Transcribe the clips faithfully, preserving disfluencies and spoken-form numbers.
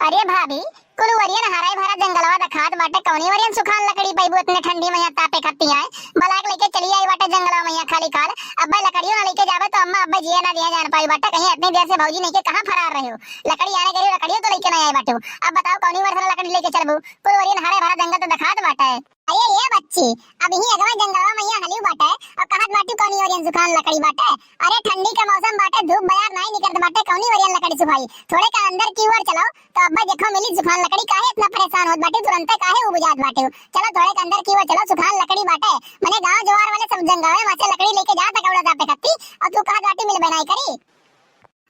अरे भाभी, कुल वरियन हरा भरा जंगलवा देखात बाटे, कौनी वरियन सुखान लकड़ी पइबू इतने ठंडी मइया तापे खत्ती आए। बलाक लेके चली आई बाटे जंगलवा मइया खाली खाल। अब्बे लकड़ियो ना लेके जावे तो अम्मा अब्बे जिए ना दिए जान पाई बाटे। कहीं इतनी देर से भौजी नहीं के कहाँ फरार रहे हो? लकड़ी आने के लिए लकड़ियो तो लेके ना आई बाटे। अब बताओ कौनी वरियन लकड़ी लेके चलबू? कुल वरियन हरा भरा जंगल तो देखात बाटे। अरे ये बच्ची, अब ही अगवा जंगलवा मइया हलिउ बाटे और कहत बाटी कौनी वरियन सुखान लकड़ी बाटे। अरे ठंडी का मौसम बाटे, धूप बयार नाई निकलत बाटे, कौनी वरियन लकड़ी सुखाई? थोड़े का अंदर की ओर चलो तो अब्बे देखो मिली सुखान लकड़ी। काहे इतना परेशान होत बाटी, तुरंते काहे उबुजात बाटी? चलो थोड़े का अंदर की ओर चलो, सुखान लकड़ी बाटे। मने गांव जवार वाले सब जंगलवा में से लकड़ी लेके जात कौड़ा तापे खत्ती, और तू कहत बाटी मिलबे नाई करी।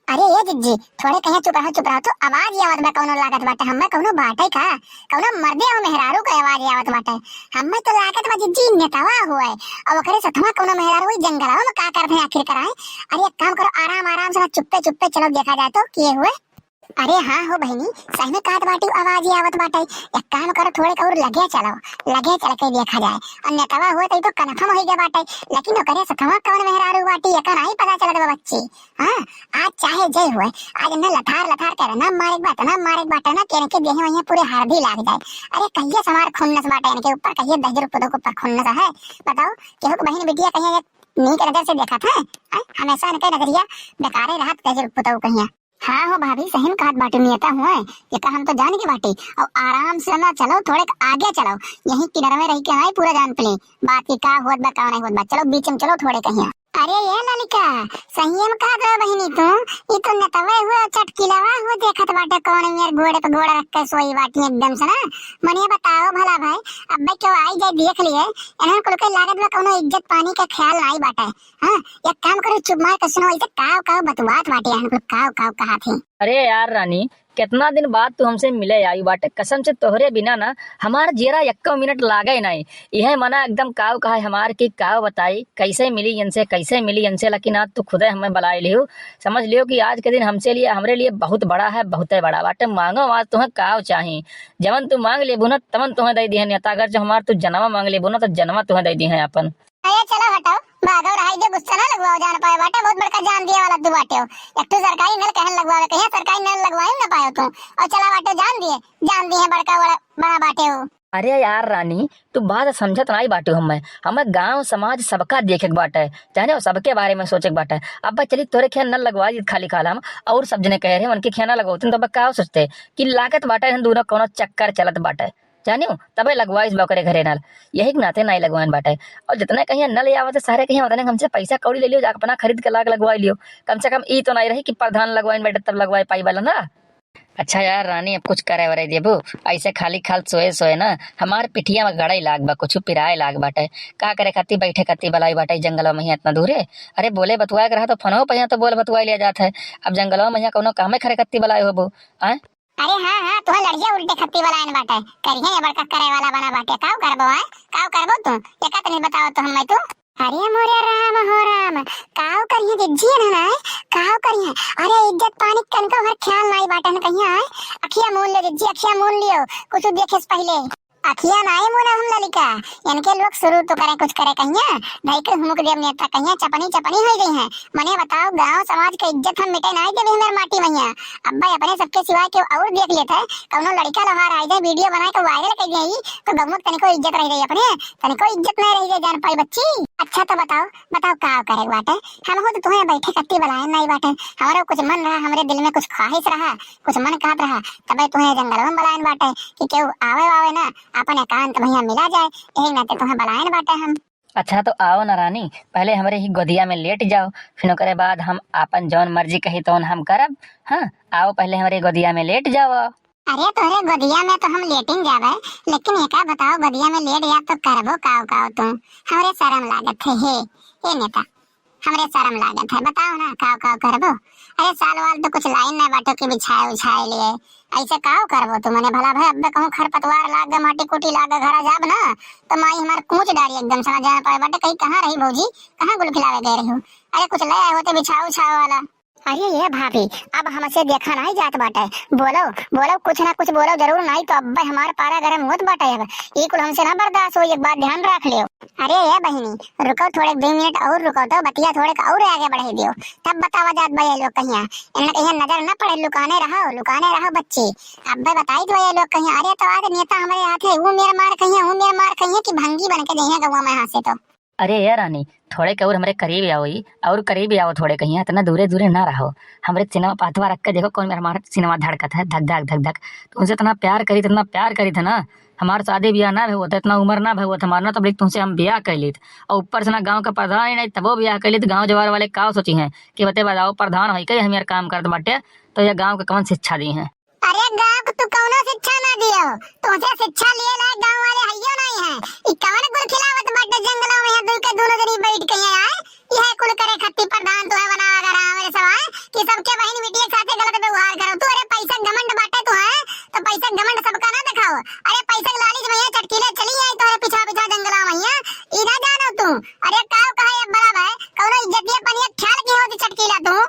अरे ए जिज्जी, थोड़े कहिया चुप रहो, चुप रहो। तो आवाज आवत बा कौनो, लागत बाटे हम्मे कौनो बाटे का, कौनो मर्दे और मेहरारू के आवाज आवत बाटे। हम्मे तो लागत बा जिज्जी नेतवा हुए, और ओकरे सथवा कौनो मेहरारू हुई जंगलवा में का करत है आखिर कराए। अरे एक काम करो, आराम आराम से ना चुप्पे चुप्पे चलो देखा जाए तो के हुए। अरे हाँ हो बहिनी, सही में कहत बाटी आवाज आवत बाटे। एक काम करो, थोड़े और लगे चलो, लगे चल के देखा जाए। और नेतवा हुए तो, तो कन्फर्म हो गया बाटे, लेकिन ओकरे सथवा कौन मेहरारू बाटी एका नहीं पता चलत बा बच्ची। हाँ, आज चाहे जय हुए, आज इन्हें लथार लथार करे ना मारे बात ना मारे बात ना, के इनके देह वहीं पूरे हरदी लाग जाए। अरे कहिए समार खुन्नस बाटे इनके ऊपर, कहिए दहिजर पुतोह के ऊपर खुन्नस है। बताओ, केहू के बहिन बिटिया कहिए एक नीक नजर से देखत है? हैं? हमेशा इनके नजरिया बेकारे रहत दहिजर पुतोह कहिए। हाँ हो भाभी, सही में कहत बाटे नियता हुए, ये का हम तो जान के बाटे। और आराम से ना चलो, थोड़े आगे चलो, यहीं किनारे में रह के आई पूरा जान पले बात की का होत बा का नहीं होत बा। चलो बीच में चलो थोड़े कहिया। अरे ये ललिका, सही में कहत रहो बहिनी तू, ई तो नतवे हुए चटकिलवा हुए देखत बाटे कौन यार गोड़े पे गोड़ रख के सोई बाटी एकदम से ना। मने बताओ भला भाई, अब्बे क्यों आई जाए देख लिए, इन्हन कुल के लागत बा कौनो इज्जत पानी के ख्याल नाई बाटे। हाँ, एक काम करो चुप मार के सुनो, इसे काव काव बतुआत बाटे इन्हन कुल काव काव कहा थे। अरे यार रानी, कितना दिन बाद तू हमसे मिले आई बाटे, कसम से तोहरे बिना ना हमार जियरा एक्को मिनट लागे नाई। इहे मना एकदम काव कहा है हमार कि काव बताई, कैसे मिली इनसे, कैसे मिली इनसे, लेकिन आज तू खुदे हमें बुलाए लियो। समझ लियो कि आज के दिन हमसे लिए, हमरे लिए बहुत बड़ा है, बहुते बड़ा बाटे। मांगो आज तुम्हें काव चाही, जवन तू मांग लेबू ना तवन तुम्हें दे दिहे नेता। अगर जो हमार तू जनवा मांग लेबू ना तो जनवा तुम्हें दे दिहे अपन। अरे चलो हटाओ, भागो रहाई दे, गुस्सा ना लगवाओ, जान पाए बाटे बहुत बड़का जान दिए वाला तू बाटे हो। एक तो सरकारी नल कहन लगवावे, कहिया सरकारी नल लगवाए ना पायो तू, और चला बाटे जान दिए, जान दिए बड़का बड़ा बड़ा बाटे हो। अरे यार रानी, तू बात समझत नाई बाटे हो। हमें, हमें गांव समाज सबका देखे के बाटे, जाने हो, सबके बारे में सोचे के बाटे। अब भाई चली तोरे खेत नल लगवा दी खाली खाल हम, और सब जने कह रहे हैं उनके खेत ना लगवाते, तो अब का सोचते कि लागत बाटे हम दोनों कोनो चक्कर चलत बाटे। जानियो, तबे लगवाइस बा ओकरे घरे नल। यही के नाते नाई लगवाइन बाटे। और जितने कहिया नल आवत है, सारे कहिया उतने हमसे पैसा कौड़ी ले लियो, जाके अपना खरीद के लाग लगवाई लियो। कम से कम ई तो नाई रही कि प्रधान लगवाइन बाटे तब लगवाई पाई वाला ना। अच्छा यार रानी, अब कुछ करे वरे देबू? ऐसे खाली खाल सोए सोए ना हमार पिठिया में गड़ाई लाग बा, कुछ पिराए लाग बाटे। का करे खाती बैठे खाती बलाई बाटे जंगलवा में ही इतना दूरे? अरे बोले बतुआ के रहा तो फोनो पे यहाँ तो बोल बतुआ लिया जात है। अब जंगलवा में यहाँ कौनो कामे करे खाती बलाई होबू? आय? अरे हाँ, हाँ, तोहे लड़िया उल्टे खत्ती वाला आइन बाटे। करिहे ये बड़का करे वाला बना बाटे। काव करबो, हैं? काव करबो तू? एका तनी बताओ तो हमें तू। अरे मोरे राम हो राम, काव करिहे जिज्जी है ना, काव करिहे? अरे इज्जत पानी कनको हर ख्याल नाई बाटे न कहिया, हैं? अखिया मून ले जिज्जी, अखिया मून लियो, कुछ देखे से पहले। अखिया नाई मुनब हम ललिका, इनके लोग शुरू तो करे कुछ करे कहिया, ढाई के हुमुक देव नेता कहिया चपनी चपनी हो गई है। मने बताओ गांव समाज के इज्जत हम मिटे नाई देवे हमार माटी मैया। अब्बा अपने सबके सिवाय केहू और देख लेत है, कौनो लड़का लोहार आई जाए वीडियो बनाए के वायरल कर दिया तो गौमुख तनिको इज्जत रह गई अपने, तनिको इज्जत नहीं रह गई जान पाई बच्ची। अच्छा तो बताओ, बताओ का करे बाटे, हम हो तो तुम्हें बैठे कत्ती बुलाए नहीं बाटे, हमारे कुछ मन रहा, हमारे दिल में कुछ ख्वाहिश रहा, कुछ मन कहत रहा, तबे तुम्हें जंगलवा में बुलायन बाटे कि केहू आवे वावे ना, अपन एकांत भैया मिला जाए, यही नाते तुम्हें बुलायन बाटे हम। अच्छा तो आओ ना रानी, पहले हमरे ही गोदिया में लेट जाओ, फिर ओकरे बाद हम आपन जौन मर्जी कही तौन हम करब। हाँ, आओ पहले हमरे गोदिया में लेट जाओ। अरे तोहरे गोदिया में तो हम लेटिन जाबे, लेकिन एका बताओ गोदिया में लेट जाब तो करबो काव काव तू? हमरे शर्म लागत है हे, ए नेता। हमरे शर्म लागत है, बताओ ना काव काव करबो? अरे साल वाल तो कुछ लाइन ना बाटो के बिछाए उछाए लिए, ऐसे काव करबो तू? मने भला भाई अब्बे कहूँ खरपतवार लाग गे, माटी कूटी लाग गे, घरा जाब ना तो माई हमार कूच डारी एकदम समझ जाए पाए बाटे कहीं कहाँ रही भौजी, कहाँ गुल खिलावे गए रही हो? अरे कुछ ले आए होते बिछाओ उछाओ वाला। अरे ए भाभी, अब हमसे देखा नाहीं जात बाटे। बोलो, बोलो, कुछ ना कुछ बोलो जरूर, नाहीं तो अब्बे हमार पारा गरम होत बाटे। अब ई कुल हमसे ना बर्दाश्त होई, एक बात ध्यान राख लेव। अरे ए बहिनी, रुको थोड़े दुइ मिनट अउर रुको तो, बतिया थोड़े अउर आगे बढ़े दियो, तब बतावा जात बा ए लोग कहिया। इन्हन कहिया नजर ना पड़े, लुकाने रहो, लुकाने रहो बच्ची। अब्बे बताई तो ए लोग कहिया, अरे तो आज नेता हमरे हाथ है, ऊ मेर मार कहिया, ऊ मेर मार कहिया कि भंगी बन के जइहैं गौवा में हाथ से तो। अरे ए रानी, थोड़े के अउर हमरे करीब आओ, ई अउर करीब आओ थोड़े कहिया, इतना दूरे दूरे ना रहो। हमरे सीनवा पे हथवा रख के देखो, कौन मेर हमार सीनवा धड़कत है, धक धक धक धक। तुमसे इतना प्यार करी, इतना प्यार करी था ना, हमार शादी ब्याह ना भय होत, इतना उमर ना भय होत हमार ना, तब तुमसे हम ब्याह कइ लीत। अउर ऊपर से ना गाँव के प्रधान ही नाहीं, तबो ब्याह कइ लीत, गाँव जवार वाले का सोचिहैं कि बते बताओ, प्रधान होई के हमार काम करत बाटे, तो ए गाँव के कौन शिक्षा दिहैं? अरे गाँव के तू कौनो शिक्षा ना दियो, तुमसे शिक्षा लिए लायक गाँव वाले हइयो नाहीं हैं। ई कौन कुल खिलावत बाटे जंगलों में, यहाँ दुइ के दूनो जनी बैठ के यहाँ आए, यह कुल करे खत्ती प्रधान तू है बनावा अगर हमरे सवा कि सबके बहिन बिटिया के साथे गलत व्यवहार करो तू। अरे पैसा घमंड बाटे तू है, तो पैसा घमंड सबका ना दिखाओ। अरे पैसा के लालच में ये चटकीले चली आई तोहरे पीछा पीछा जंगला में, ई ना जानो तू। अरे काव कहे अब बड़ा भाई, कौनो इज्जतिया पनिया ख्याल की होती चटकीला तू।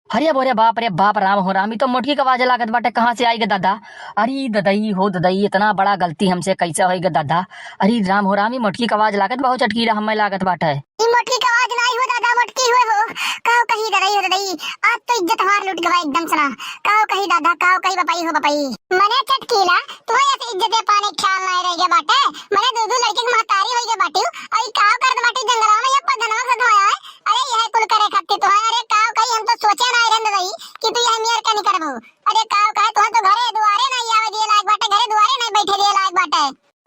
अरे बोरे बाप रे बाप, राम हो राम, ई तो मोटकी के आवाज लागत बाटे, कहाँ से आई गे दादा? अरे ददई हो ददई, इतना बड़ा गलती हमसे कैसे होई गे दादा? अरे राम हो राम, ई मोटकी के आवाज लागत बहुत चटकीला हमें लागत बाटे। ई मोटकी के आवाज नाहीं हो दादा, मोटकी हुए हो। काव कही ददई हो ददई, आज तो इज्जत हमार लूट गवा एकदम से ना। काव कही दादा, काव कही बपई हो बपई। मने चटकीला, तू ऐसे इज्जत पाने ख्याल नाहीं रह गया बाटे। मने दो दो लड़के के महतारी होई गए बाटी, अउर ई काव करत बाटी जंगलवा में ये पगनवा से धोया है। अरे यह कुल करे खातिर तो है। अरे काव कही हम तो सोचे नाहीं रहन ददई कि तू यह मेर का नहीं करबू। अरे काव कहे तू तो घरे दुआरे नाहीं आवे दिए लायक बाटे, घरे दुआरे नाहीं बैठे दिए लायक बाटे।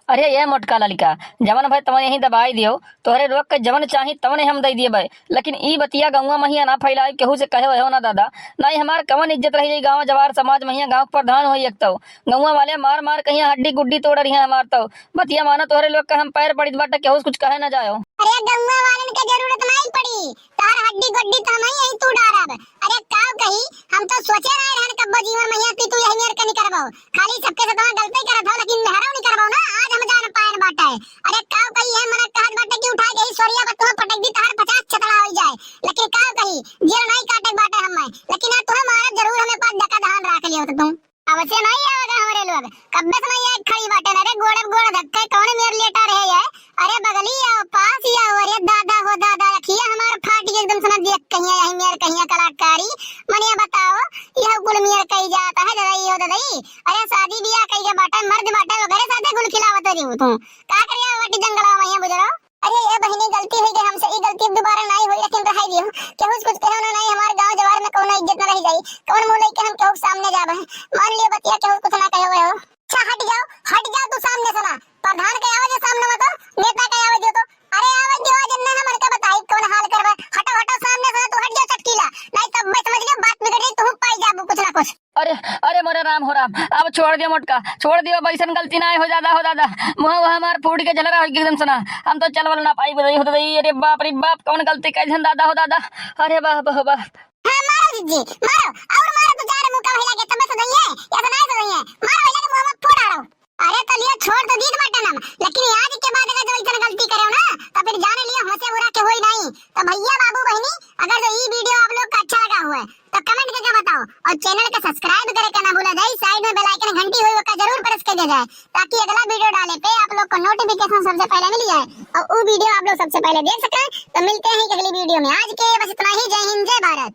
अरे ए मोटका ललिका, जवन भय तवन यहीं दबाई दियो, तोहरे रोक के जवन चाही तवने हम दई दिए बे। लेकिन ई बतिया गौवा महिया ना फैलाए, केहू से कहे हो ना दादा, नाहीं हमार कवन इज्जत रही जाई गाँव जवार समाज महिया, गाँव के प्रधान होई एक तो। गौवा वाले मार मार कहिया हड्डी गुड्डी तोड़ रही हैं हमार तो। बतिया मानो तोहरे लोग का हम पैर पड़ित बाटे, केहू से कुछ कहे ना जायो। अरे गौवा वालन के जरूरत नाहीं पड़ी, तार हड्डी गुड्डी तो हम ही यहीं तू डारब। अरे काव कही, हम तो सोचे नाहीं रहन कब्बो जीवन महिया कि तू यही मेर कनी करबो। खाली सबके साथ गलती करत हो, लेकिन मेहरौ नहीं करबो ना, आज हम जान पायन बाटे। अरे काव कही है, मना कहत बाटे कि उठा के ही सोरिया पर तुम्हें पटक दी, तार पचास छतड़ा हो जाए। लेकिन काव कही, जेल नाहीं काटे बाटे हमें, लेकिन आज तुम्हें मारब जरूर, हमें पास डका धान राख लियो तो तुम। अब से नाहीं आवेगा हमरे लोग, कब्बे से नाहीं आए खड़ी बाटे ना रे, गोड़े पे गोड़ धक्के कौन मेर लेटा रहे है। अरे बगली आओ, पास ही आओ, अरे दादा हो दादा, अखिया हमार फाट गई एकदम से ना देख कहिया यही मेर कहिया कलाकारी। मने बताओ, यह कुल मेर कही जाता है ददई हो ददई। अरे शादी ब्याह कही के बाटे, मर्द बाटे, ओकरे साथे कुल खिलावत रही तू। का करिया बाटी जंगलवा में ये बुजरो? अरे ए बहिनी, गलती होई गई हमसे, ई गलती अब दोबारा नाहीं होई, लेकिन रहाई दियो। केहू से कुछ कहो ना, नाहीं हमार गाँव जवार में कौनो इज्जत ना रह जाई। कौन मुँह लेके हम केहू के सामने जाबे? मान लियो बतिया केहू कुछ ना कहे हुए हो। अच्छा हट जाओ, हट जाओ तू सामने से ना। प्रधान के आवे दे सामने में तो, नेता के आवे दे तो। अरे आवे दे, आज इन्ने हम उनके बताई कौन हाल करबे। हटो, हटो सामने से ना, तू हट जाओ चटकीला। नाहीं तब मैं समझ लियो बात बिगड़ जाई, तू पाई जाबू कुछ ना कुछ। अरे, अरे मोरे राम हो राम, अब छोड़ दियो मोटका, छोड़ दियो, अब ऐसन गलती ना हो दादा, हो दादा, मुँह वह हमार फूट के झलरा हो एकदम से ना, हम तो चलवल ना पाई, बताई हो दादा, अरे बाप रे बाप, कौन गलती कइ दिहन दादा, हो दादा, अरे बाप, हो बाप। हाँ, मारो जीजी, मारो, और मारो तो चार मुक्का भैया के, तब से नहीं है, या तो नहीं से नहीं है, मारो भैया के मुँह में फोड़ आ रहा हूँ। अरे तो लियो, छोड़ तो दीत बाटन हम, लेकिन आज के बाद अगर जो ऐसन गलती करेव ना, तो फिर जान लियो हमसे बुरा के होई नहीं। तो भैया बाबू बहिनी, अगर जो ई video आप लोग का अच्छा लगा हुआ है, तो comment करके बताओ और channel के subscribe करे के ना भूला जाए। Side में bell icon घंटी होई, ओका जरूर press कर दिया जाए, ताकि अगला video डाले पे आप लोग को notification सबसे पहले मिल जाए और वो video आप लोग सबसे पहले देख सकें। तो मिलते हैं एक अगली video में। आज के बस इतना ही। जय हिंद, जय भारत।